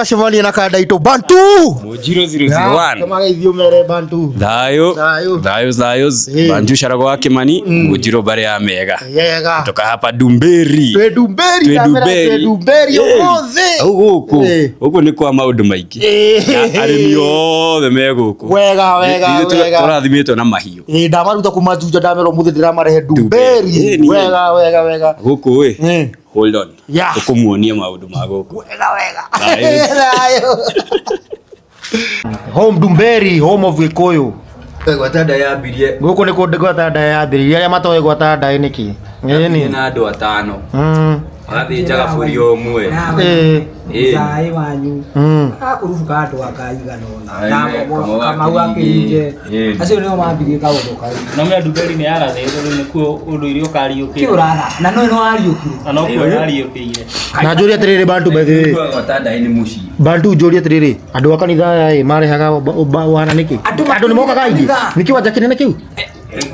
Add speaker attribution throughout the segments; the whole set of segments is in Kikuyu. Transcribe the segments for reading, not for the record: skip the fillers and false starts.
Speaker 1: Tũracemania na kanda itũ Bantu.
Speaker 2: Mujiro 001.
Speaker 1: Kamageithio mere Bantu.
Speaker 2: Thayo.
Speaker 1: Thayo.
Speaker 2: Thayo thayo.
Speaker 1: Eh.
Speaker 2: Bantu Sharago wa Kimani, Mujiro bare ya mega.
Speaker 1: Yega.
Speaker 2: Kutoka hapa Dumberi.
Speaker 1: Twĩ Dumberi.
Speaker 2: Twĩ
Speaker 1: ndamera
Speaker 2: Dumberi.
Speaker 1: Twĩ Dumberi
Speaker 2: Eh.
Speaker 1: ũmũthĩ.
Speaker 2: Au gũkũ.
Speaker 1: Eh.
Speaker 2: Gũkũ nĩ kwa maũndũ maingĩ.
Speaker 1: Eh.
Speaker 2: Na arĩmi othe me gũkũ.
Speaker 1: Wega wega
Speaker 2: Ithuĩ
Speaker 1: wega.
Speaker 2: Tũrathimĩtwo na mahiũ.
Speaker 1: Ĩ ndamaruta kuma Juja ndamera ũmũthĩ ndĩramarehe Dumberi.
Speaker 2: Eh, ni-
Speaker 1: Wega wega wega.
Speaker 2: Gũkũ ĩ.
Speaker 1: Eh.
Speaker 2: Hold on.
Speaker 1: Yeah.
Speaker 2: Tũkũmuonia maũndũ ma gũkũ.
Speaker 1: Wega wega.
Speaker 2: Thayo.
Speaker 1: Thayo. Home Dumberi, home of Gikuyu.
Speaker 2: Gwata nda yambirie
Speaker 1: Gũkũ nĩ kũndũ gwata ndaĩ yambĩrĩirie arĩa matoĩ gwata ndaĩ nĩkĩ? Ĩni.
Speaker 2: na andũ atano.
Speaker 1: Mm.
Speaker 2: Magathĩnjaga bũri o ũmwe.
Speaker 1: Eh.
Speaker 2: Eh.
Speaker 3: Zaĩ wanyu
Speaker 1: Mm.
Speaker 3: gakurubu ka andũ anga igana ũna
Speaker 2: Aye,
Speaker 3: Na
Speaker 2: Kamau
Speaker 3: Kamau
Speaker 2: Akĩringe.
Speaker 3: Akĩringe
Speaker 2: Eh.
Speaker 3: acio nĩo mambirie kaũndũ kau
Speaker 4: No mĩa Dumberi nĩ yarathĩirwo rĩu nĩkuo ũndũire ũkariũkĩra.
Speaker 3: kĩ ũratha na no ĩno wariũkire
Speaker 4: Na nokuo yariũkĩire.
Speaker 1: Na njũrie atĩrĩrĩ Bantu by the way.
Speaker 2: Gwata ndaĩ nĩ mũciĩ.
Speaker 1: Bantu njũrie atĩrĩrĩ andũ a kanitha aya ĩ marehaga wana nĩkĩ?
Speaker 3: Andũ
Speaker 1: Andũ nĩ mokaga aingĩ.
Speaker 3: kanitha.
Speaker 1: Nĩ kĩwanja kĩnene kĩu?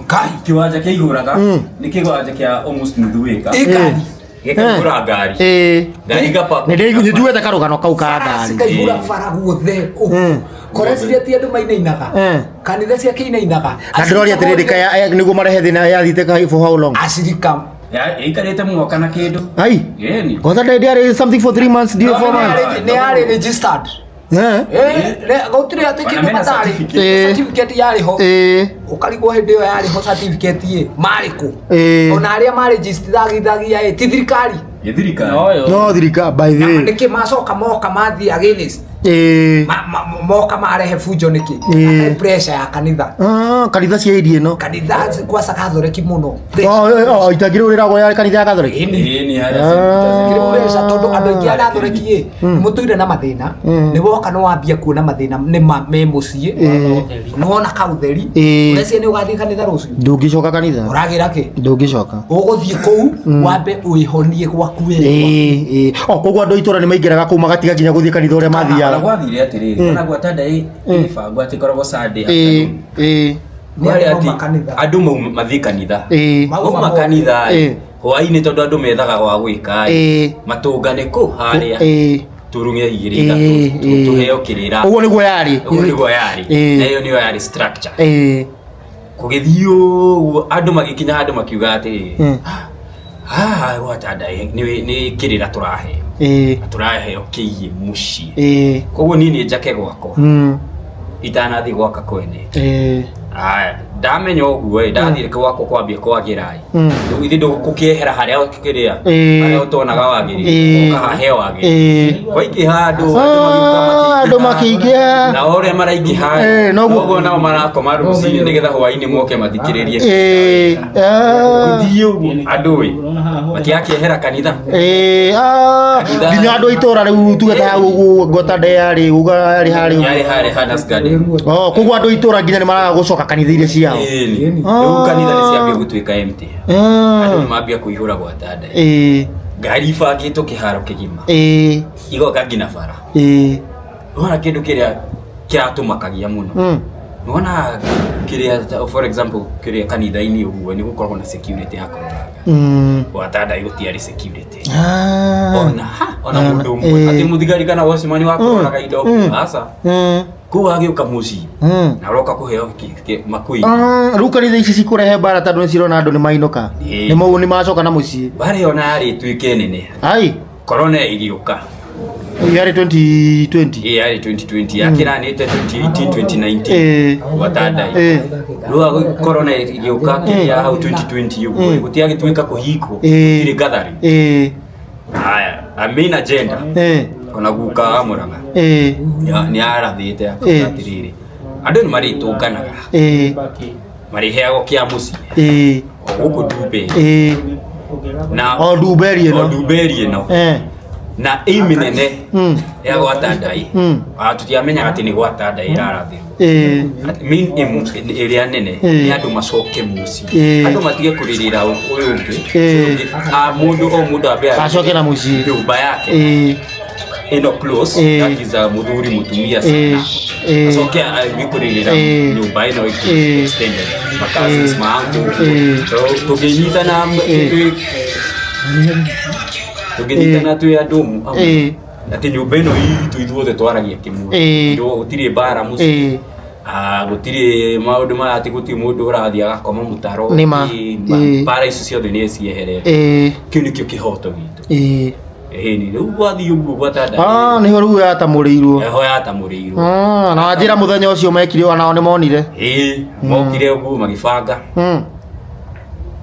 Speaker 2: Kai, kĩwanja kĩihũraga
Speaker 1: Mm.
Speaker 2: nĩ kĩwanja kĩa almost nuthu ĩka
Speaker 3: ĩkari
Speaker 2: gĩkaihũra ngari
Speaker 1: Ĩĩ.
Speaker 2: ngari igapakwo.
Speaker 1: Nĩ njuĩte karũgano kau ka ngari.
Speaker 3: cikaihũra bara guothe
Speaker 1: Mm.
Speaker 3: kore ciria ti andũ mainainaga
Speaker 1: Mm.
Speaker 3: kanitha cia kĩinainaga
Speaker 1: Na ndĩroria atĩrĩrĩ kaya aya nĩguo marehe thĩna yathite kai for how long?
Speaker 3: acirika
Speaker 2: Ĩikarĩte mwaka na kĩndũ.
Speaker 1: Ai.
Speaker 2: Ĩni.
Speaker 1: Gwata ndaĩ ndĩarĩ something for 3 months, ndio 4 months.
Speaker 3: nĩ yarĩ registered
Speaker 1: Eh.
Speaker 3: Eh, gũtirĩ atĩ
Speaker 2: Ona
Speaker 3: kĩndũ
Speaker 2: mena
Speaker 3: matarĩ
Speaker 2: certificate.
Speaker 1: Eh.
Speaker 3: certificate yarĩ ho
Speaker 1: Ĩĩ.
Speaker 3: ũkarigwo hĩndĩ ĩyo yarĩ ho certificate ĩ marĩ kũ
Speaker 1: Ĩĩ.
Speaker 3: ona arĩa marĩjistithagia ĩ ti thirikari
Speaker 2: Nĩ thirikari.
Speaker 4: Noyo.
Speaker 1: No thirikari by the way.
Speaker 3: nĩkĩ macoka moka mathiĩ against
Speaker 1: Ĩĩ.
Speaker 3: moka marehe bunjo nĩkĩ
Speaker 1: Ĩĩ.
Speaker 3: Hatarĩ pressure ya kanitha
Speaker 1: Ah, kanitha cia area ĩno.
Speaker 3: kanitha kwaca kathoreki mũno
Speaker 1: Oh, oh, itangĩrũrĩragwo ya kanitha ya Catholic.
Speaker 2: Ĩni harĩa
Speaker 1: Ah.
Speaker 2: St.
Speaker 3: Kĩrĩ pressure tondũ andũ aingĩ arĩa athoreki ĩ mũtũire na mathĩna nĩ woka nĩ wambia kuona mathĩna nĩ ma me mũciĩ nĩ wona kautheri
Speaker 1: Ĩĩ.
Speaker 3: ũreciria nĩ ũgathiĩ kanitha rũciũ
Speaker 1: Ndũngĩcoka kanitha.
Speaker 3: ũragĩra kĩ
Speaker 1: Ndũngĩcoka.
Speaker 3: ũgũthiĩ kũu wambe wĩhonie gwaku wega
Speaker 1: Ĩĩ, ĩĩ. O koguo andũ a itũra nĩ maingĩraga kũu magatiga nginya gũthiĩ kanitha ũrĩa
Speaker 2: Ona
Speaker 1: mathiaga.
Speaker 2: gwathire atĩrĩrĩ, ona gwata ndaĩ ĩgĩbangwo atĩ ĩkoragwo Sunday
Speaker 1: Ĩĩ,
Speaker 2: afternoon.
Speaker 1: ĩĩ,
Speaker 2: Kwarĩ
Speaker 3: Mauma
Speaker 2: atĩ
Speaker 3: kanitha.
Speaker 2: andũ mauma mathiĩ kanitha.
Speaker 1: ĩĩ.
Speaker 3: Mauma
Speaker 2: Mauma kanitha
Speaker 1: Ĩĩ.
Speaker 2: ĩ, hwaĩ-inĩ tondũ andũ methaga gwa gwĩka
Speaker 1: Ĩĩ.
Speaker 2: ĩ, matũngane kũ harĩa
Speaker 1: Ĩĩ.
Speaker 2: tũrũge igĩrĩ
Speaker 1: Ĩĩ,
Speaker 2: ithatũ
Speaker 1: ĩĩ.
Speaker 2: tũheo kĩrĩra.
Speaker 1: Ũguo nĩguo yarĩ.
Speaker 2: Ũguo nĩguo yarĩ.
Speaker 1: Ĩĩ.
Speaker 2: Na ĩyo nĩyo yarĩ structure.
Speaker 1: Ĩĩ.
Speaker 2: Kũgĩthiĩ ũguo andũ magĩkinya handũ makiuga atĩrĩrĩ,
Speaker 1: Mm.
Speaker 2: haha gwata ndaĩ nĩ kĩrĩra tũraheo.
Speaker 1: Ĩĩ.
Speaker 2: Na tũraheo kĩiĩ mũciĩ.
Speaker 1: Ĩĩ.
Speaker 2: Koguo niĩ nĩ njake gwakwa
Speaker 1: Mm.
Speaker 2: itanathiĩ gwaka kwene.
Speaker 1: Ĩĩ.
Speaker 2: Aya, ndamenya ũguo ĩ ndathire gwakwa kwambia kwagĩra ĩ.
Speaker 1: Mm.
Speaker 2: Rĩu ithe ndũgũkĩehera harĩa kĩrĩa
Speaker 1: Ĩĩ.
Speaker 2: harĩa ũtonaga wagĩrĩire
Speaker 1: Ĩĩ.
Speaker 2: ũka hahe wagĩrĩire.
Speaker 1: Ĩĩ.
Speaker 2: Kwaingĩha andũ andũ magĩũka
Speaker 1: Ah, andũ makĩingĩha.
Speaker 2: Na o ũrĩa maraingĩha
Speaker 1: Ĩĩ, noguo-
Speaker 2: noguo nao marakoma rũcinĩ nĩgetha hwaĩ-inĩ moke mathikĩrĩrie.
Speaker 1: Ĩĩ. Ah.
Speaker 2: Gũthiĩ ũguo andũ ĩ matiakĩehera kanitha.
Speaker 1: Ĩĩ, ah,
Speaker 2: Kanitha.
Speaker 1: nginya andũ a itũra rĩu tuge ta hau ũguo ngota ndeyarĩ uga yarĩ harĩ ũguo.
Speaker 2: Yarĩ harĩa Hannah's Garden.
Speaker 1: Oh, koguo andũ a itũra nginya nĩ maraga gũcoka kanitha iria ciao.
Speaker 2: Ĩni.
Speaker 1: Ah.
Speaker 2: Rĩu kanitha nĩ ciambia gũtuĩka empty. Andũ nĩ
Speaker 1: Ah.
Speaker 2: mambia kũihũra gwata ndaĩ.
Speaker 1: Ĩĩ,
Speaker 2: Ngari ibangĩtwo kĩharo kĩgima.
Speaker 1: ĩĩ,
Speaker 2: Igoka nginya bara.
Speaker 1: ĩĩ.
Speaker 2: Nĩwona kĩndũ kĩrĩa kĩratũmakagia mũno.
Speaker 1: Mm.
Speaker 2: Nĩwona kĩrĩa for example kĩrĩa kanitha-inĩ ũguo nĩ gũkoragwo na security ya kũroraga.
Speaker 1: Mm.
Speaker 2: Gwata ndaĩ gũtiarĩ security.
Speaker 1: Ah.
Speaker 2: Ona ha ona
Speaker 1: Ona,
Speaker 2: mũndũ ũmwe
Speaker 1: ĩĩ.
Speaker 2: atĩ mũthigari kana watchman wa kũroraga indo
Speaker 1: Mm.
Speaker 2: aca.
Speaker 1: Mm.
Speaker 2: Kũu agĩũka mũciĩ
Speaker 1: Mm.
Speaker 2: na ũroka kũheo makui.
Speaker 1: Ah, rĩu kanitha ici cikũrehe mbara tondũ nĩ cirona andũ nĩ mainũka.
Speaker 2: Ĩĩ.
Speaker 1: Nĩ mau nĩ macoka na mũciĩ.
Speaker 2: Mbara ĩyo na yarĩ ĩtuĩke nene.
Speaker 1: Ai,
Speaker 2: Corona ĩgĩũka.
Speaker 1: yarĩ 2020.
Speaker 2: Ĩĩ yarĩ 2020 yakĩranĩte 2018 2019.
Speaker 1: Ĩĩ.
Speaker 2: Gwata ndaĩ.
Speaker 1: Ĩĩ.
Speaker 2: Rĩu corona ĩgĩũka kĩrĩa hau 2020 ũguo gũtiagĩtuĩka kũhingwo
Speaker 1: Ĩĩ.
Speaker 2: gũtirĩ gathering.
Speaker 1: Ĩĩ.
Speaker 2: Haya, a main agenda
Speaker 1: Ĩĩ.
Speaker 2: ona guka wa Mũrang'a
Speaker 1: Ĩĩ.
Speaker 2: nĩ arathĩte akauga
Speaker 1: Ĩĩ.
Speaker 2: atĩrĩrĩ andũ nĩ marĩtũnganaga
Speaker 1: Ĩĩ.
Speaker 2: marĩheagwo kĩa mũciĩ
Speaker 1: Ĩĩ.
Speaker 2: o gũkũ Ndumberi
Speaker 1: Ĩĩ.
Speaker 2: na
Speaker 1: O Ndumberi ĩno.
Speaker 2: o Ndumberi ĩno
Speaker 1: Eh.
Speaker 2: na aim nene
Speaker 1: Mm.
Speaker 2: ya gwata ndai
Speaker 1: Mm.
Speaker 2: Ah, tũtiamenyaga atĩ nĩ gwata ndai ĩrarathĩrwo
Speaker 1: Ĩĩ.
Speaker 2: Atĩ main aim ĩrĩa nene
Speaker 1: Ĩĩ.
Speaker 2: nĩ andũ macoke mũciĩ
Speaker 1: Ĩĩ.
Speaker 2: andũ matige kũrĩrĩra ũyũ ũngĩ
Speaker 1: Ĩĩ.
Speaker 2: ũyũ ũngĩ. Ah, mũndũ o mũndũ ambe
Speaker 1: Acoke na mũciĩ.
Speaker 2: nyũmba yake
Speaker 1: Ĩĩ.
Speaker 2: ĩno close
Speaker 1: Ĩĩ.
Speaker 2: that is a mũthuri mũtumia
Speaker 1: Ĩĩ.
Speaker 2: sana
Speaker 1: Ĩĩ.
Speaker 2: acoke athiĩ kũrĩrĩra
Speaker 1: Ĩĩ.
Speaker 2: nyũmba ĩno ĩngĩ
Speaker 1: Ĩĩ.
Speaker 2: extended ma cousins
Speaker 1: Ĩĩ.
Speaker 2: ma uncle
Speaker 1: Ĩĩ.
Speaker 2: Tũngĩnyitana
Speaker 1: Ĩĩ.
Speaker 2: tũngĩnyitana twĩ andũ amwe
Speaker 1: Ĩĩ.
Speaker 2: Atĩ nyũmba ĩno itũ ithuothe twaragia kĩmwe.
Speaker 1: Ĩĩ.
Speaker 2: Gũtirĩ mbara mũciĩ.
Speaker 1: Ĩĩ.
Speaker 2: Ah, gũtirĩ maũndũ maya atĩ gũtirĩ mũndũ ũrathiĩ agakoma mũtaro.
Speaker 1: Nĩ ma.
Speaker 2: Ĩĩ,
Speaker 1: Ĩĩ.
Speaker 2: mbara icio ciothe nĩ cieherete.
Speaker 1: Ĩĩ.
Speaker 2: Kĩu nĩkĩo kĩhoto gitũ.
Speaker 1: Ĩĩ.
Speaker 2: Ĩni rĩu gwathiĩ ũguo gwatanda.
Speaker 1: Ah, nĩho rĩu yatamũrĩirwo.
Speaker 2: Eho yatamũrĩirwo.
Speaker 1: Ah, na wanjĩra mũthenya ũcio mekire onao nĩ monire.
Speaker 2: Ĩĩ, mokire ũguo magĩbanga.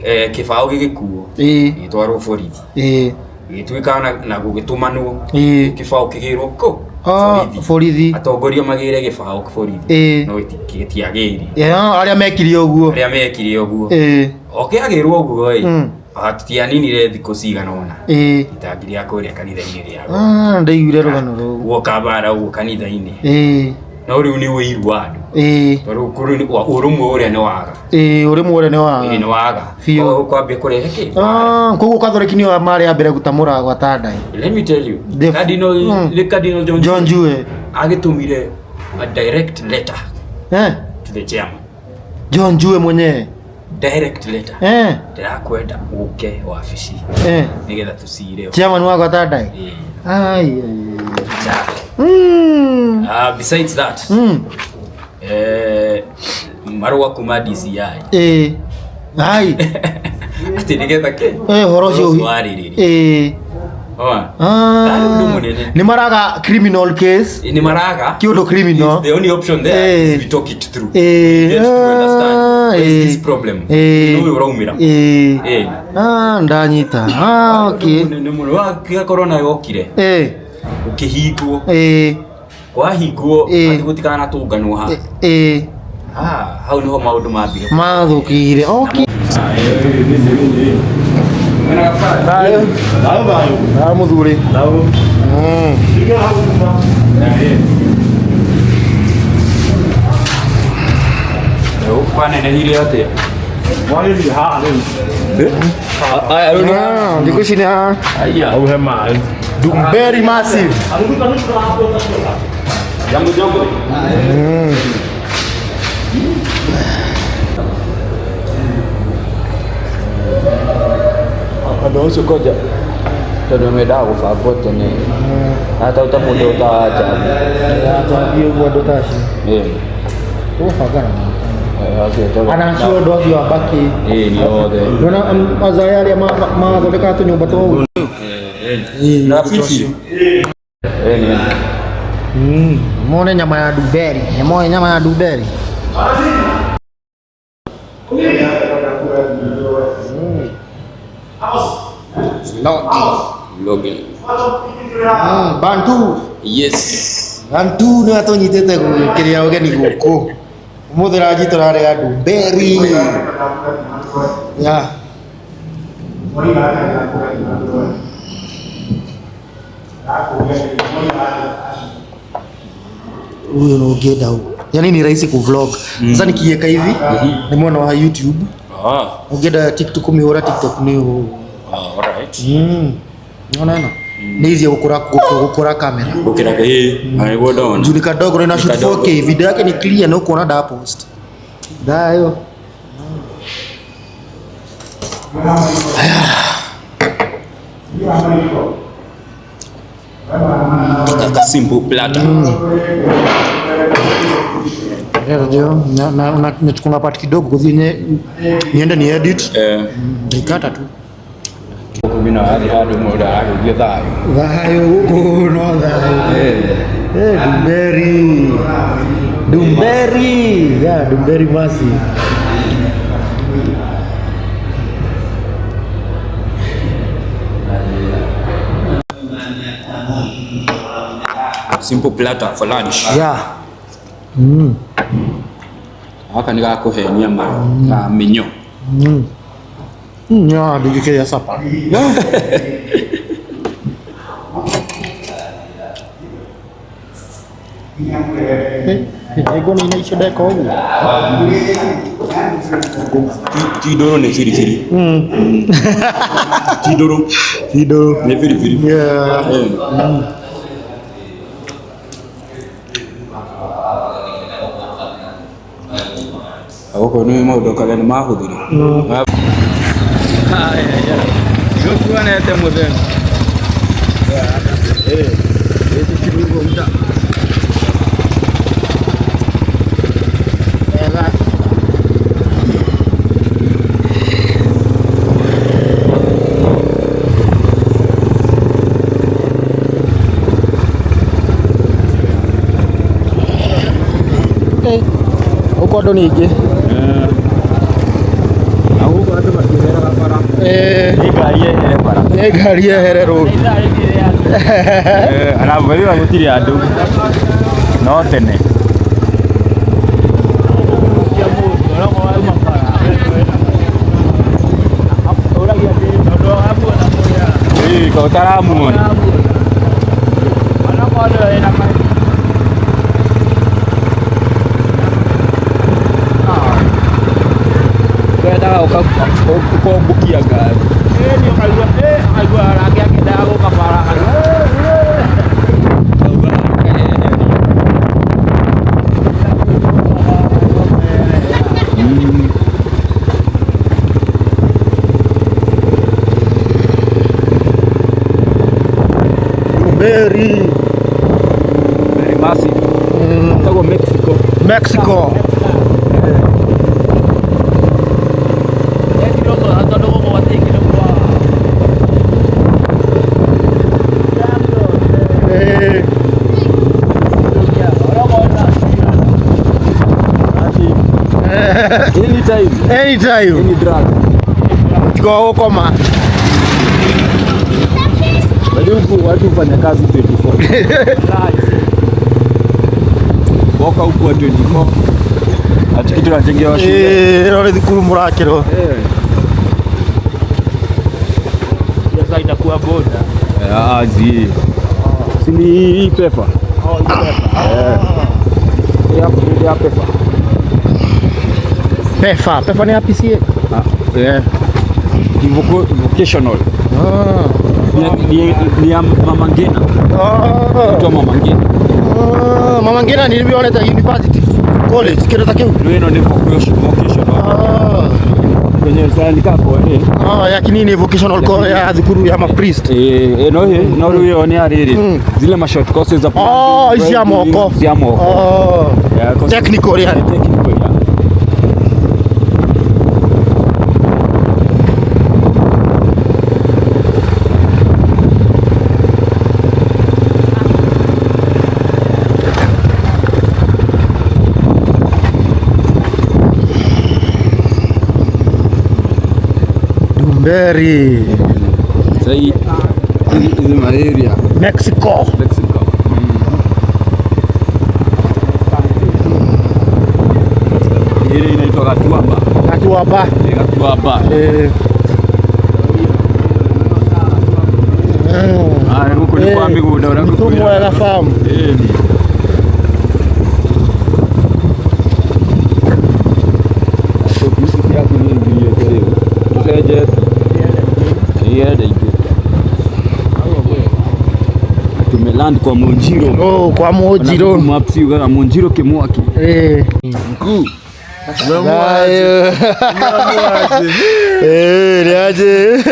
Speaker 2: Eh, kĩbaũ gĩgĩkuo.
Speaker 1: Ĩĩ.
Speaker 2: Gĩgĩtwarwo borithi.
Speaker 1: Ĩĩ.
Speaker 2: Gĩgĩtuĩka na gũgĩtũmanwo.
Speaker 1: Ĩĩ.
Speaker 2: Kĩbaũ kĩgĩrwo kũ?
Speaker 1: Ah, borithi.
Speaker 2: Atongoria magĩre gĩbaũ borithi.
Speaker 1: Ĩĩ.
Speaker 2: No gĩtiagĩire.
Speaker 1: Yeah, arĩa mekire ũguo.
Speaker 2: Arĩa mekire ũguo.
Speaker 1: Ĩĩ.
Speaker 2: O kĩagĩrwo ũguo ĩ.
Speaker 1: Mm.
Speaker 2: Tutianinire thikũ cigana ũna.
Speaker 1: Ĩĩ.
Speaker 2: Itangi rĩa kũrĩa kanitha-inĩ rĩagwo.
Speaker 1: Ah, ndaiguire rũgano rũu.
Speaker 2: Guoka mbara ũguo kanitha-inĩ.
Speaker 1: Ĩĩ.
Speaker 2: No rĩu nĩ ũiru wa andũ.
Speaker 1: Ĩĩ.
Speaker 2: Tondũ kũrĩ ũrũmwe ũrĩa nĩ waga.
Speaker 1: Ĩĩ, ũrĩmwe ũrĩa nĩ waga.
Speaker 2: Ĩĩ nĩ waga.
Speaker 1: Biũ.
Speaker 2: Koguo kwambia kũrehe kĩ?
Speaker 1: Ah, koguo Catholic nĩo marĩ a mbere gũtamũra gwatandai.
Speaker 2: Let me tell you.
Speaker 1: The-
Speaker 2: Cardinal, the Cardinal John,
Speaker 1: John Njue.
Speaker 2: agĩtũmire a direct letter
Speaker 1: Eh,
Speaker 2: to the chairman.
Speaker 1: John Njue mwenyewe.
Speaker 2: Direct letter.
Speaker 1: Eh,
Speaker 2: Ndĩrakwenda ũke wabici
Speaker 1: eh.
Speaker 2: nĩgetha tũcire.
Speaker 1: Chairman wa gwatandai.
Speaker 2: Ĩĩ.
Speaker 1: Ai. ai, ai. Mm.
Speaker 2: Ah, besides that,
Speaker 1: Mm.
Speaker 2: eh, marũa kuma DCI
Speaker 1: Ĩĩ. Ai.
Speaker 2: atĩ nĩgetha kĩ?
Speaker 1: Eh, ũhoro ũcio
Speaker 2: warĩrĩrio.
Speaker 1: Ĩĩ.
Speaker 2: Ona.
Speaker 1: Ah.
Speaker 2: Ndarĩ ũndũ mũnene.
Speaker 1: Nĩ maraga criminal case.
Speaker 2: Nĩ maraga.
Speaker 1: Ti ũndũ criminal.
Speaker 2: The only option there
Speaker 1: Eh.
Speaker 2: is we talk it through.
Speaker 1: Eh.
Speaker 2: We get to understand
Speaker 1: Ah,
Speaker 2: what is
Speaker 1: eh.
Speaker 2: this problem.
Speaker 1: Eh.
Speaker 2: Nũũ ũraumĩra.
Speaker 1: Ĩĩ.
Speaker 2: Eh.
Speaker 1: Ah, ndanyita. Ah, okay.
Speaker 2: Nĩ mũno wa kĩa corona yokire
Speaker 1: Eh.
Speaker 2: ũkĩhingwo
Speaker 1: Eh.
Speaker 2: kwahingwo
Speaker 1: Eh.
Speaker 2: atĩ gũtikanatũnganwo ha
Speaker 1: Eh.
Speaker 2: Ah, hau niho maũndũ mambire.
Speaker 1: Mathũkire. Okay. Ah, mũthuri. Mm.
Speaker 2: Kwanenehire atĩa?
Speaker 1: Ah, thikũ ici nĩ haha. Very massive.
Speaker 2: Jambo jambo. Andũ acio koja tondũ mendaga gũbangwo tene ata ũta mũndũ ũtanjambi
Speaker 1: Njambi ũguo andũ ta acio. Ũgũbanga na Ana acio andũ acio a Mbakĩ.
Speaker 2: Ĩĩ nĩ othe.
Speaker 1: Nĩwona azaya arĩa mathondekaga tũnyũmba twa ũguo.
Speaker 2: Na fifi.
Speaker 1: Mone nyama ya dumberi. Nĩmoĩ nyama ya dumberi?
Speaker 2: Logan.
Speaker 1: Bantu.
Speaker 2: Yes.
Speaker 1: Bantu nĩ atũnyitĩte kĩrĩa ũgeni gũkũ. Ũmũthĩ ranji tũrarĩa dumberi. Yeah. Huyu nĩ ũngĩenda ũguo. Yaani ni rahisi kuvlog. Sasa nikiweka hivi ni mwena wa YouTube.
Speaker 2: Ah,
Speaker 1: Ũngĩenda TikTok kũmĩhũra TikTok nĩ ũũ.
Speaker 2: all right.
Speaker 1: Nona ĩno nĩ easy gũkũra gũkũra kamera.
Speaker 2: Gũkĩra ĩĩ, na nĩguo ndona.
Speaker 1: Juu ni kadogo na ina shoot
Speaker 2: Kadogo.
Speaker 1: 4K video yake ni clear na ukuona da post. Da hiyo.
Speaker 2: Simple platter.
Speaker 1: Ndio na na nachukua part kidogo kuthi niende ni edit.
Speaker 2: Eh.
Speaker 1: Nikata tu.
Speaker 2: Kumi na harĩ handũ mũndũ aragĩthiĩ thayũ.
Speaker 1: Thayo huko no thayo. Eh, Dumberi. Dumberi. Yeah, Dumberi masi.
Speaker 2: Simple platter for lunch.
Speaker 1: Yeah.
Speaker 2: Gaka nĩ gakũhenia mara ka mĩnyo.
Speaker 1: Yeah, ndingĩkĩrĩa sapa. Ego nĩ icio ndeka ũguo.
Speaker 2: Ti ndũrũ nĩ biribiri. Ti ndũrũ
Speaker 1: Ti ndũrũ.
Speaker 2: nĩ biribiri.
Speaker 1: Yeah.
Speaker 2: Gũkũ nĩ maũndũ karĩa nĩ mahũthire. Gũkuonete mũthenya.
Speaker 1: Wega. Gũkũ andũ nĩ aingĩ.
Speaker 2: Na gũkũ andũ makĩheraga bara. Nĩ ngari yehere bara.
Speaker 1: Nĩ ngari yehere rũru.
Speaker 2: Arabu gũtirĩ andũ. No tene. Ĩĩ, ko ũtaramuona. Wendaga ũkombokia ngari.
Speaker 1: Very
Speaker 2: Very massive. Ĩtagwo Mexico.
Speaker 1: Mexico.
Speaker 2: Anytime.
Speaker 1: Anytime.
Speaker 2: Any drug.
Speaker 1: Tiga gũkoma.
Speaker 2: Unajua huku watu hufanya kazi 24. Woka huku wa 24. Ati kitu tunajengewa shule.
Speaker 1: Ĩno nĩ thukuru mũrakĩrwo.
Speaker 4: Sasa itakuwa boda.
Speaker 2: Ah, zi. Si ni hii pefa.
Speaker 4: Oh, hii pefa.
Speaker 2: Ya, ya pefa.
Speaker 1: Pefa. Pefa nĩ ya PCA.
Speaker 2: Ah, eh. Ni vocational.
Speaker 1: Ah.
Speaker 2: Ni ya Mama Ngina.
Speaker 1: Ah.
Speaker 2: Mtu wa Mama Ngina.
Speaker 1: Ah, Mama Ngina nĩ nĩonete university college kĩndũ ta kĩu.
Speaker 2: Rĩu ĩno nĩ vocational.
Speaker 1: Ah.
Speaker 2: Kwenye sasa hapo eh.
Speaker 1: Ah, ya kinini vocational college ya thukuru ya ma priest.
Speaker 2: Eh, no he, no rĩu ĩyo nĩ ya rĩrĩ. Zile ma short courses za
Speaker 1: Oh, ici cia moko.
Speaker 2: Cia moko.
Speaker 1: Oh.
Speaker 2: Yeah, courses-
Speaker 1: Technical yani.
Speaker 2: Technical, yeah.
Speaker 1: Dumberi.
Speaker 2: Sasa hii hizi malaria
Speaker 1: Mexico.
Speaker 2: Mexico. Ile inaitwa Gatuaba.
Speaker 1: Gatuaba.
Speaker 2: Gatuaba.
Speaker 1: Eh.
Speaker 2: Ah, huko ni kwa migunda
Speaker 1: Mtu
Speaker 2: ũrakwĩra.
Speaker 1: mwega farm.
Speaker 2: Eh, ni. Ici ciaku nĩ ngiriĩte rĩu. Tũcenjetie. Iende ingĩ. Tumeland kwa Munjiro.
Speaker 1: Oh, kwa Munjiro.
Speaker 2: Ona Maps yugaga Munjiro Kimwaki.
Speaker 1: Eh.
Speaker 2: Mkuu.
Speaker 1: Eh, niaje?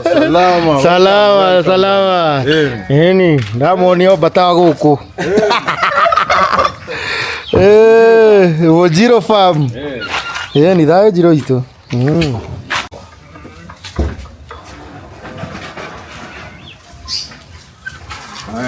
Speaker 5: Salama.
Speaker 1: Salama, salama. Nini? Ndamuonio bata gũkũ. Eh, Munjiro farm. Eh, ni thayũ Njiro itũ.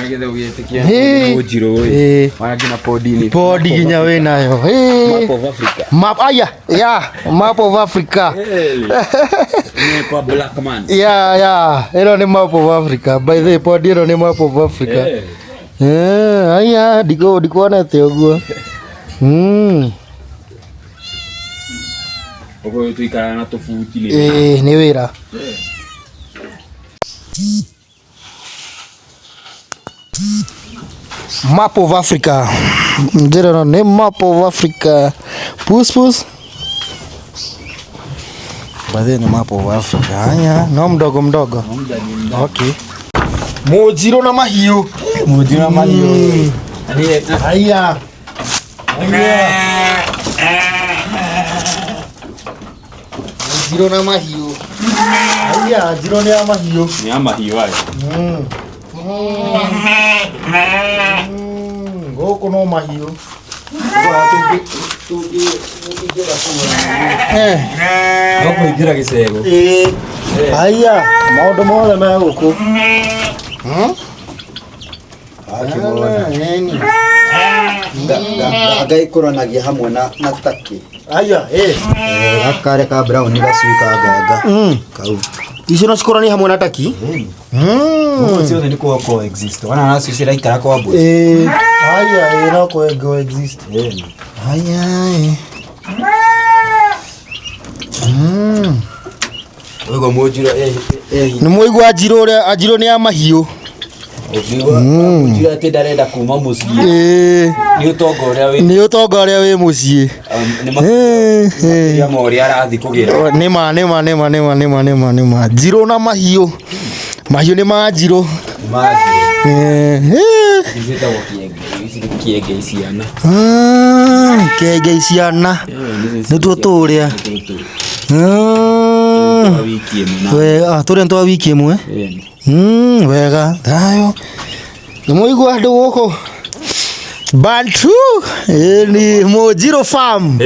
Speaker 2: Getha ũgĩtĩkia
Speaker 1: Hey.
Speaker 2: Munjiro ĩ.
Speaker 1: Eh.
Speaker 2: Wana nginya podi-inĩ.
Speaker 1: Podi nginya wĩ nayo. Eh.
Speaker 2: Map of Africa.
Speaker 1: Map aya, yeah, map of Africa.
Speaker 2: Ni kwa black man.
Speaker 1: Yeah, yeah. Ĩno nĩ map of Africa. By the way, podi ĩno nĩ map of Africa.
Speaker 2: Eh.
Speaker 1: Eh, aya, ndikuonete ũguo.
Speaker 2: Ũguo tũikaraga na tũbuti nĩ.
Speaker 1: Eh, nĩ wĩra. Map of Africa. Njĩra ĩno nĩ map of Africa. Pus pus. By the way, ni map of Africa. Aya, no mdogo mdogo. Okay. Mũnjirũ na mahiũ.
Speaker 2: Munjiro na mahiũ.
Speaker 1: Aya. Aya. Njirũ na mahiũ. Aya, njirũ nĩ ya mahiũ.
Speaker 2: Nĩ ya mahiũ aya.
Speaker 1: Gũkũ no mahiũ.
Speaker 2: No kũingĩra gĩcego.
Speaker 1: Ĩĩ. Haiya, maũndũ mothe me gũkũ.
Speaker 5: Akĩmwona. Nganga ikũranagia hamwe na taki.
Speaker 1: Haiya, ĩ.
Speaker 5: Gaka karĩa ka brown gacui ka nganga. Kau.
Speaker 1: Icio no cikũranie hamwe na taki?
Speaker 5: Ngũkũ ciothe nĩ kwa coexist. Ona nacio ciraikara kwa mbũri.
Speaker 1: Ĩĩ. Haiya, ĩ no coexist. Haiya, ĩ.
Speaker 2: Ũguo mũnjiro
Speaker 1: Nĩ mwaigua Njirũ ũrĩa Anjirũ nĩ a mahiũ.
Speaker 2: Mũnjiro atĩ ndarenda kuma mũciĩ.
Speaker 1: Ĩĩ.
Speaker 2: Nĩ ũtonga ũrĩa wĩ
Speaker 1: Nĩ ũtonga ũrĩa wĩ mũciĩ.
Speaker 2: nĩ makĩria ma ũrĩa arathiĩ kũgĩra.
Speaker 1: Nĩma nĩma nĩma nĩma nĩma nĩma nĩma. Njirũ na mahiũ. Mahiũ nĩ ma Njirũ.
Speaker 2: Ciĩtagwo kĩenge, ici nĩ kĩenge ciana.
Speaker 1: Kĩenge ciana. Nĩtuo tũrĩa.
Speaker 2: Wiki ĩmwe na
Speaker 1: Wega, tũrĩa nĩ twa wiki ĩmwe. Wega, thayũ. Nĩ mwaigua andũ gũkũ? Bantu, ĩ ni Mũnjirũ farm.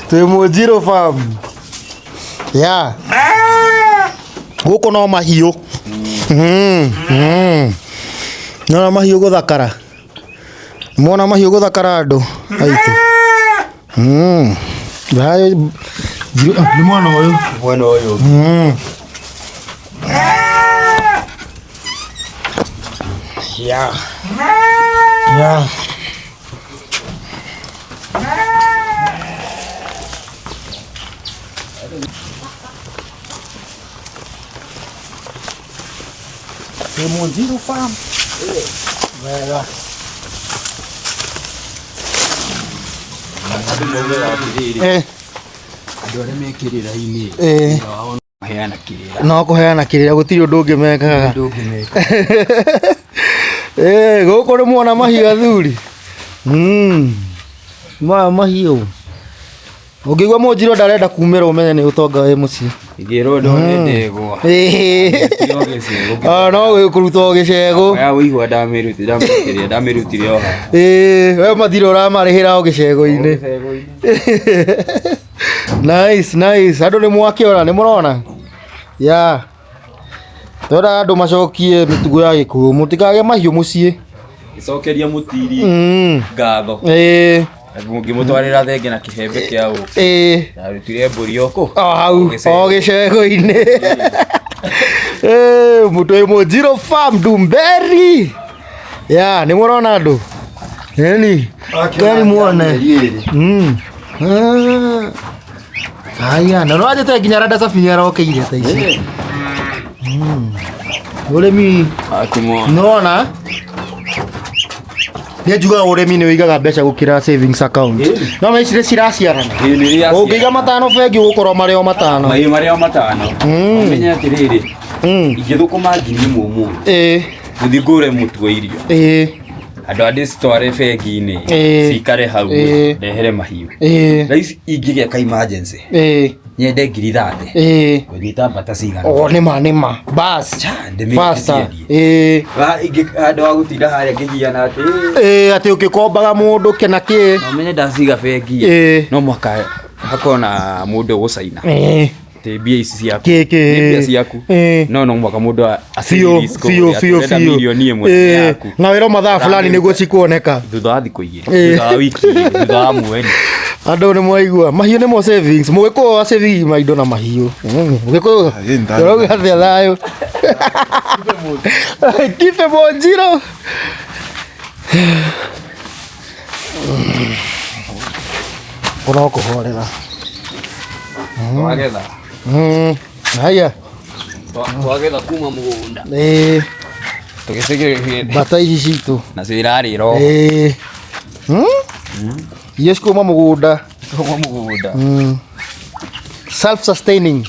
Speaker 1: Twĩ Mũnjirũ farm. Yeah. Gũkũ no mahiũ. Nĩwona mahiũ gũthakara. Nĩmwona mahiũ gũthakara andũ aitũ. Thayũ. Nĩ mwena ũyũ.
Speaker 5: Mwena ũyũ.
Speaker 1: Yeah. Yeah. Twĩ Mũnjirũ farm. Wega.
Speaker 2: Andũ arĩa me kĩrĩra-inĩ maheana kĩrĩra.
Speaker 1: No kũheana kĩrĩra gũtirĩ ũndũ ũngĩ mekaga. Gũkũ nĩ muona mahiũ athuri. Maya mahiũ. Ũngĩigua Mũnjirũ ndarenda kumĩra ũmenye nĩ ũtonga wĩ mũciĩ.
Speaker 2: Ingĩrwo ndone ndegwa.
Speaker 1: No kũrutwo gĩcegũ.
Speaker 2: Oya ũigua ndamĩrutire o haha.
Speaker 1: We mathirĩ ũramarĩhĩra o gĩcegũ-inĩ. Nice, nice. Andũ nĩ mwakĩona, nĩ mũrona? Yeah. Twenda andũ macokie mĩtugo ya Gĩkũyũ, mũtikage mahiũ mũciĩ.
Speaker 2: Gĩcokeria mũtiri ngatho. Ngĩmũtwarĩra thenge na kĩhembe kĩa ũkĩ. Ndarutire mbũri o kũ?
Speaker 1: O hau, o gĩcegũ-inĩ. Mũtwe Mũnjirũ farm Ndumberi. Yeah, nĩ mũrona andũ? Ĩni. Keni muone. Haya, na no anjĩte nginya rada safi nĩ arokeire ta ici. Ũrĩmi nĩwona? Nĩ njugaga ũrĩmi nĩ ũigaga mbeca gũkĩra savings account. No ma ici nĩ ciraciarana. Ũngĩiga matano bengi ũgũkorwo marĩ o matano.
Speaker 2: Mahiũ marĩ o matano. Ũmenye atĩrĩrĩ, ingĩthũkũma ngiri ĩmwe ũmũthĩ. Gũthiĩ ngũre mũtu wa irio. Andũ a ndĩcitware bengi-inĩ, cikare hau, ndehere mahiũ. Na ici ingĩgeka emergency. Nyende ngiri 30. Ngũnyita mbata cigana.
Speaker 1: O nĩma nĩma. Bas. Faster.
Speaker 2: Handũ ha gũtinda harĩa ngĩgiana atĩ.
Speaker 1: Atĩ ũgĩkombaga mũndũ kĩna kĩ.
Speaker 2: No menye ndaciga bengi. No mũhaka hakorwo na mũndũ ũgũcaina. Atĩ mbia ici ciaku. Nĩ mbia ciaku. No no mũhaka mũndũ
Speaker 1: Biũ, biũ, biũ, biũ.
Speaker 2: Milioni ĩmwe yaku.
Speaker 1: Na wĩrwo mathaa fulani nĩguo cikuoneka.
Speaker 2: Thutha wa thikũ igĩrĩ, thutha wa wiki igĩrĩ, thutha wa mweri.
Speaker 1: Andũ nĩ mwaigua mahiũ nĩmo savings. Mũgĩkũyũ wa saving maindo na mahiũ. Mũgĩkũyũ ũrauga atĩa thayũ? Kibe Mũnjirũ. Kũno kũhorera.
Speaker 2: Twagetha.
Speaker 1: Haya.
Speaker 2: Twagetha kuma mũgũnda. Tũgĩcigĩrĩria.
Speaker 1: Mbata ici citũ.
Speaker 2: Nacio irarĩra o.
Speaker 1: Irio cikuma mũgũnda.
Speaker 2: Kuma mũgũnda.
Speaker 1: Self sustaining.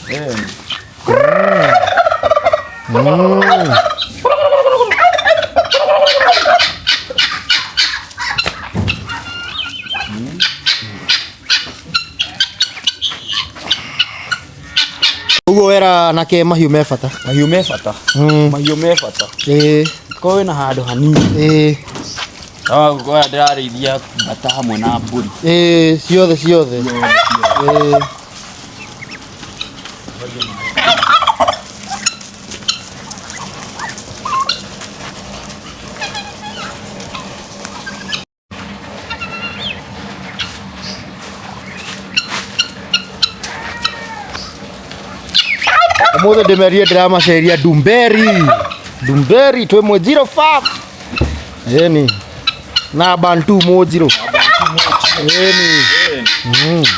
Speaker 1: Ũguo wera anake mahiũ me bata.
Speaker 2: Mahiũ me bata. Mahiũ me bata. Korwo wĩna handũ hanini. No gũkorwo ndĩrarĩithia mbata hamwe na mbũri.
Speaker 1: Ĩĩ, ciothe ciothe. Ĩĩ. Umuthi ndimerie ndiramaceria Ndumberi. Ndumberi twi Mwinjiro farm. Ĩni. Na Bantu Mwinjiro. Ĩni.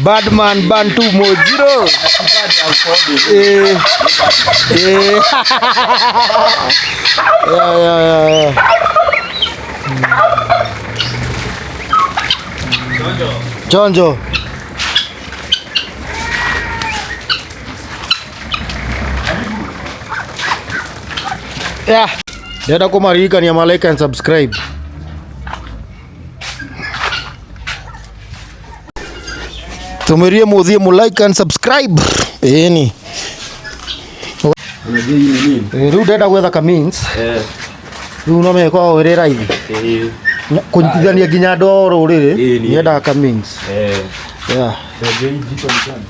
Speaker 1: Badman Bantu Mwinjiro. Eh. Eh. Ya ya ya ya. Chonjo. Yeah. Ndĩrenda kũmaririkania ma like and subscribe. Tũmĩrie mũthiĩ mũ like and subscribe. Ĩni.
Speaker 2: Unajua hii ni nini?
Speaker 1: Rĩu ndĩrenda gwetha ka means.
Speaker 2: Eh.
Speaker 1: Rĩu no mekwa ĩrĩ raithi.
Speaker 2: Eh.
Speaker 1: Kũnyitithania nginya andũ a rũrĩrĩ.
Speaker 2: Ĩni.
Speaker 1: Nyendaga ka means.
Speaker 2: Eh.
Speaker 1: Yeah.
Speaker 2: Unajua hii jiko ni gani?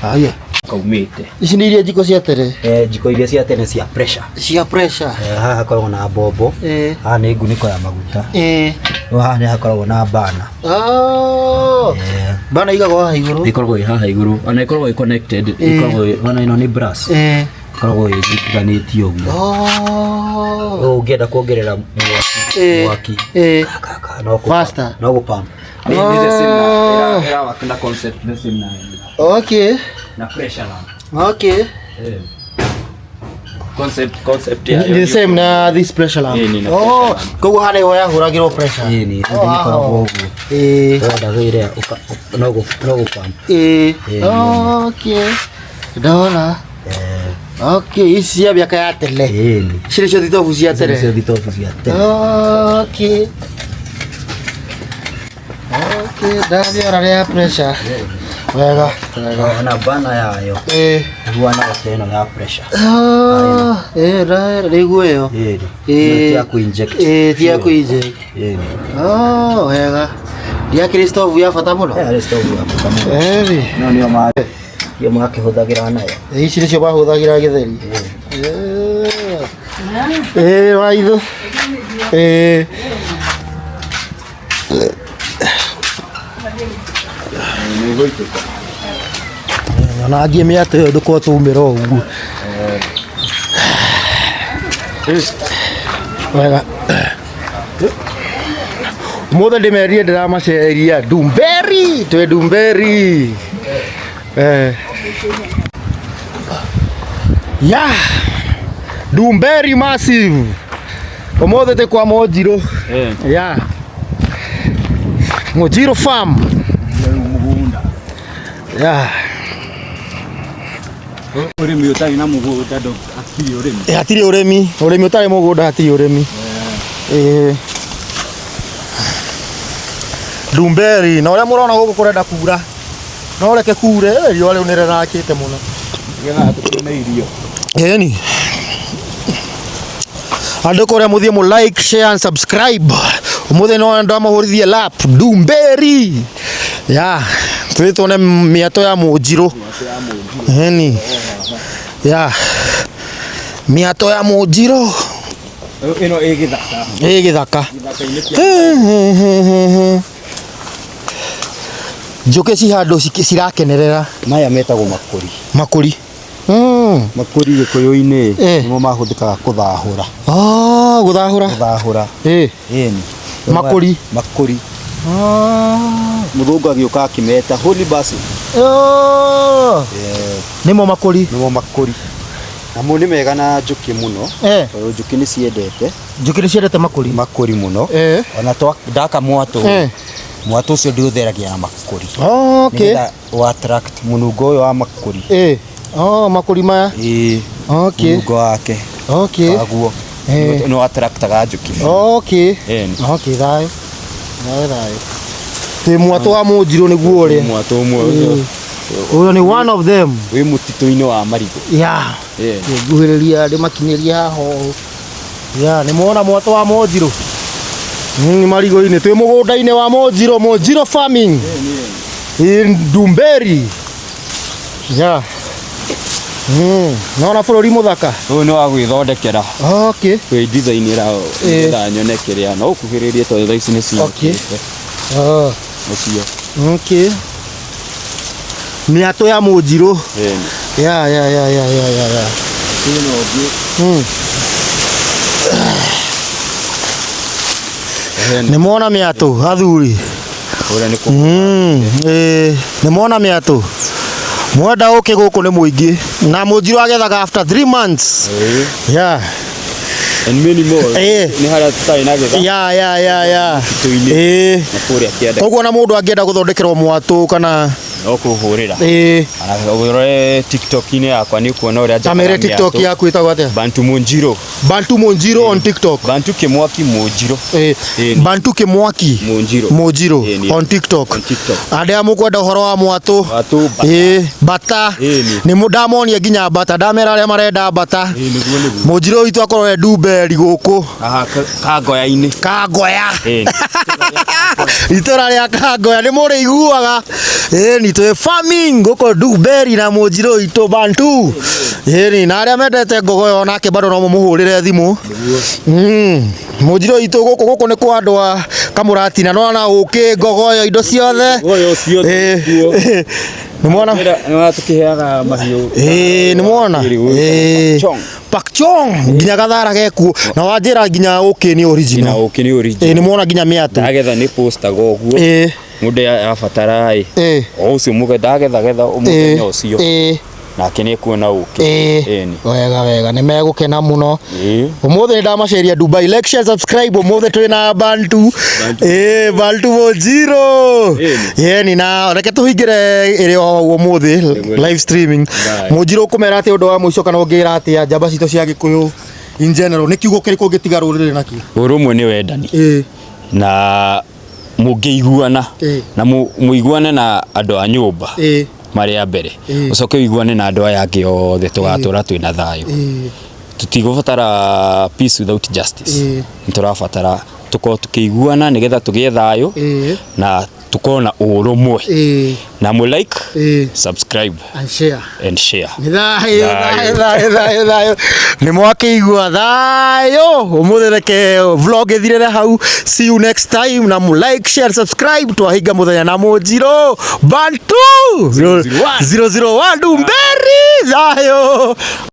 Speaker 1: Haya.
Speaker 2: Kaumĩte.
Speaker 1: Ici nĩ iria njiko cia tene.
Speaker 5: Eh, njiko iria cia tene cia pressure.
Speaker 1: Cia pressure.
Speaker 5: Eh, haha hakoragwo na mbombo.
Speaker 1: Eh.
Speaker 5: Haha nĩ ngunĩko ya maguta.
Speaker 1: Eh.
Speaker 5: No haha nĩ hakoragwo na bana.
Speaker 1: Oh.
Speaker 5: Eh,
Speaker 1: Bana igagwo haha igũrũ.
Speaker 5: ĩkoragwo ĩ haha igũrũ ona ĩkoragwo ĩ connected ĩkoragwo ona ĩno nĩ brass
Speaker 1: Eh.
Speaker 5: ĩkoragwo ĩnyitithanĩtio ũguo.
Speaker 1: Oh.
Speaker 5: Rĩu ũngĩenda kuongerera mwaki
Speaker 1: Eh.
Speaker 5: mwaki
Speaker 1: Eh.
Speaker 5: ka- ka- no kũ-
Speaker 1: Faster.
Speaker 5: no gũ pump.
Speaker 2: Ni ni the same na ĩra ĩra work na concept the same na
Speaker 1: Okay.
Speaker 2: na pressure lamp.
Speaker 1: Okay.
Speaker 2: Eh. Concept concept ya
Speaker 1: Ni the same na this pressure lamp.
Speaker 2: Ĩĩ, ni na
Speaker 1: Oh,
Speaker 2: pressure lamp.
Speaker 1: koguo harĩa ĩyo yahũragĩrwo pressure.
Speaker 5: Ĩĩ, nĩ
Speaker 1: Oh,
Speaker 5: ĩkoragwo ũguo.
Speaker 1: Eh.
Speaker 5: Wenda wĩre no gũ- no gũ pump.
Speaker 1: Eh.
Speaker 5: Ĩĩ.
Speaker 1: Okay. Ndona.
Speaker 5: Eh,
Speaker 1: Okay, ici cia mĩaka ya tene.
Speaker 5: ĩĩ nĩ.
Speaker 1: Ici nĩcio thitobu cia
Speaker 5: Ici nĩcio
Speaker 1: tene.
Speaker 5: thitobu cia tene.
Speaker 1: Okay. Okay, ndamĩona nĩ ya pressure. Wega, wega.
Speaker 5: Ona bana yayo
Speaker 1: Eh.
Speaker 5: ĩhuana ta ĩno ya pressure.
Speaker 1: Ah, eh, rĩguo ĩyo.
Speaker 5: Ĩĩ nĩ.
Speaker 1: Ĩĩ.
Speaker 5: Ĩno ti ya kũ-inject.
Speaker 1: Ĩĩ, ti ya kũ-inject.
Speaker 5: Ĩĩ nĩ.
Speaker 1: Oh, wega. Ndiakĩrĩ stovu ya bata mũno.
Speaker 5: Eh, harĩ stovu ya bata mũno.
Speaker 1: Ĩĩ.
Speaker 5: Ĩno nĩyo ma nĩyo makĩhũthagĩra nayo.
Speaker 1: Ici nĩcio mahũthagĩra gĩtheri. Ĩĩ, waitũ. Ĩĩ. Ona angĩ mĩatũ ĩyo ndũkorwo twaumĩra ũguo. Wega. Ũmũthĩ ndĩmerire ndĩramaceria Ndumberi, twĩ Ndumberi. Eh. Ya. Ndumberi massive. Ũmũthĩ twĩ kwa Mũnjirũ.
Speaker 2: Eh.
Speaker 1: Ya. Mũnjirũ farm. Ya.
Speaker 2: Ũrĩmi ũtarĩ na mũgũnda ndũ hatirĩ ũrĩmi.
Speaker 1: Eh, hatirĩ ũrĩmi. Ũrĩmi ũtarĩ mũgũnda hatirĩ ũrĩmi. Eh. Ndumberi, na ũrĩa mũrona gũkũ kũrenda kura. No reke kure, eh, riũa rĩu nĩrĩrakĩte mũno.
Speaker 2: Nĩgetha tũkĩone irio.
Speaker 1: Ĩni. Andũ kũrĩa mũthiĩ mũ like, share and subscribe. Ũmũthĩ no ndamũhũrithie lap Ndumberi. Ya, tũthiĩ tuone mĩatũ ya Mũnjirũ. Ĩni. Ya. Mĩatũ ya Mũnjirũ.
Speaker 2: Ĩno ĩ gĩthaka.
Speaker 1: Ĩ gĩthaka.
Speaker 2: Gĩthaka-inĩ kĩa
Speaker 1: Njũkĩ ci handũ cirakenerera
Speaker 5: Maya metagwo makũri.
Speaker 1: makũri.
Speaker 5: Makũri gĩkũyũ-inĩ
Speaker 1: Eh.
Speaker 5: nĩmo mahũthĩkaga kũthahũra.
Speaker 1: Oh, gũthahũra.
Speaker 5: Gũthahũra.
Speaker 1: Ĩ.
Speaker 5: Ĩni.
Speaker 1: Makũri.
Speaker 5: Makũri.
Speaker 1: Oh.
Speaker 5: Mũthũngũ agĩũka akĩmeta holy basil.
Speaker 1: Oh. Nĩmo makũri.
Speaker 5: Nĩmo makũri. Namo nĩ mega na njũkĩ mũno.
Speaker 1: Eh.
Speaker 5: Tondũ njũkĩ nĩ ciendete
Speaker 1: Njũkĩ nĩ ciendete makũri.
Speaker 5: makũri mũno.
Speaker 1: Eh.
Speaker 5: Ona ndaka mwatũ.
Speaker 1: Eh.
Speaker 5: Mwatũ ũcio ndĩũtheragia na makũri.
Speaker 1: Okay.
Speaker 5: Nĩgetha ũ attract mũnungo ũyũ wa makũri.
Speaker 1: Eh. Oh, makũri maya.
Speaker 5: Ĩĩ.
Speaker 1: Okay.
Speaker 5: Mũnungo wake.
Speaker 1: Okay.
Speaker 5: Waguo.
Speaker 1: Eh.
Speaker 2: Nĩ attractaga njũkĩ.
Speaker 1: Okay.
Speaker 2: Ĩni.
Speaker 1: Okay, thayũ. Thayũ thayũ. Twĩ mwatũ wa Mũnjirũ nĩguo ũrĩa.
Speaker 2: Mwatũ ũmwe ũcio
Speaker 1: Ũyũ nĩ one of them.
Speaker 2: wĩ mũtitũ-inĩ wa marigũ.
Speaker 1: Yeah.
Speaker 2: Ĩĩ.
Speaker 1: Nguhĩrĩria ndĩmakinyĩrie haha ũũ. Yeah, nĩ mwona mwatũ wa Mũnjirũ. Marigũ-inĩ twĩ mũgũnda-inĩ wa Mũnjirũ, Mũnjirũ Farming in Ndumberi. Yeah. Nona bũrũri mũthaka.
Speaker 2: Ũyũ nĩ wa gwĩthondekera.
Speaker 1: Okay.
Speaker 2: Kwĩ-designĩra nĩgetha nyone kĩrĩa no ũkuhĩrĩrie tondũ thaa ici nĩ
Speaker 1: Okay.
Speaker 2: ciinũkĩte.
Speaker 1: Oh.
Speaker 2: Ũcio.
Speaker 1: Okay. Mĩatũ ya Mũnjirũ.
Speaker 2: Ĩni.
Speaker 1: Ya ya ya ya ya ya ya.
Speaker 2: Kwĩna ũngĩ.
Speaker 1: Nĩ mwona mĩatũ athuri.
Speaker 2: Ũrĩa nĩ kũ
Speaker 1: Nĩ mwona mĩatũ. Mwenda ũkĩ gũkũ nĩ mũingĩ na Mũnjirũ agethaga after 3 months. Yeah.
Speaker 2: And many more. Nĩ harĩa tũtarĩ na getha.
Speaker 1: Ya ya ya ya.
Speaker 2: Mĩtitũ-inĩ. Na kũrĩa kĩanda.
Speaker 1: Koguo na mũndũ angĩenda gũthondekerwo mwatũ kana
Speaker 2: No kũhũrĩra. Kana ũrore TikTok-inĩ yakwa nĩ ũkuona ũrĩa
Speaker 1: Ta mere
Speaker 2: njakaga
Speaker 1: TikTok
Speaker 2: mĩatũ.
Speaker 1: yaku ĩtagwo atĩa?
Speaker 2: Bantu Mũnjirũ.
Speaker 1: Bantu Mũnjirũ on TikTok.
Speaker 2: Bantu Kĩmwaki Mũnjirũ.
Speaker 1: Bantu Kĩmwaki
Speaker 2: Mũnjirũ.
Speaker 1: Mũnjirũ
Speaker 2: Ĩni.
Speaker 1: on TikTok.
Speaker 2: On TikTok.
Speaker 1: Arĩa mũkwenda ũhoro wa mwatũ.
Speaker 2: Mwatũ, bata.
Speaker 1: Bata.
Speaker 2: Ĩni.
Speaker 1: Nĩ ndamonia nginya bata, ndamera arĩa marenda bata.
Speaker 2: Nĩguo nĩguo.
Speaker 1: Mũnjirũ witũ akorwo e Ndumberi gũkũ.
Speaker 2: Haha Kangoya-inĩ.
Speaker 1: Kangoya.
Speaker 2: Ĩni.
Speaker 1: Itũra rĩa Kangoya nĩ mũrĩiguaga. Ĩni twĩ farming gũkũ Ndumberi na Mũnjirũ witũ Bantu. Ĩni na arĩa mendete ngogoyo onake bado no mũmũhũrĩre thimũ. Mũnjirũ witũ gũkũ gũkũ nĩ kwa andũ a Kamũratina no na ũkĩ ngogoyo indo ciothe.
Speaker 2: Ngogoyo ciothe kuo.
Speaker 1: Nĩ mwona?
Speaker 2: Nĩ tũkĩheaga mahiũ.
Speaker 1: Nĩ mwona? Pakchong nginya gathara gekuo na wanjĩra nginya ũkĩ nĩ original.
Speaker 2: Nginya ũkĩ nĩ original.
Speaker 1: Nĩ mwona nginya mĩatũ.
Speaker 2: Ndagetha nĩ postaga ũguo. Mũndũ abatara ĩ. O ũcio mũge ndagetha getha mũthenya ũcio. Nake nĩ ekuona ũkĩ. Ĩni.
Speaker 1: Wega wega nĩ megũkena mũno. Ũmũthĩ nĩ ndamaceria Dubai. Like, share, subscribe. Ũmũthĩ twĩna Bantu. Bantu Mũnjirũ. Ĩni na reke tũhingĩre ĩrĩ o ũmũthĩ live streaming. Mũnjirũ ũkũmera atĩa ũndũ wa mũico kana ũngĩra atĩa njamba citũ cia Gĩkũyũ in general? Nĩ kiugo kĩrĩkũ ũngĩtiga rũrĩrĩ nakĩo?
Speaker 2: Ũrũmwe nĩ wendani. Na mũngĩiguana na mũiguane na andũ a nyũmba marĩa mbere ũcoke ũiguane na andũ aya angĩ othe tũgatũra twĩna thayũ. Tũtigũbatara peace without justice. Nĩ tũrabatara tũkorwo tũkĩiguana nĩgetha tũgĩe thayũ na tũkorwo na ũrũmwe. Na mũ like, subscribe
Speaker 1: and share.
Speaker 2: And share.
Speaker 1: Nĩ thayũ, thayũ, thayũ, thayũ, thayũ. Nĩ mwakĩigua thayũ. Ũmũthĩ reke vlog ĩthirĩre hau. See you next time. Na mũ like, share, subscribe. Twahinga mũthenya na Mũnjirũ Bantu 001 Ndumberi. Thayũ.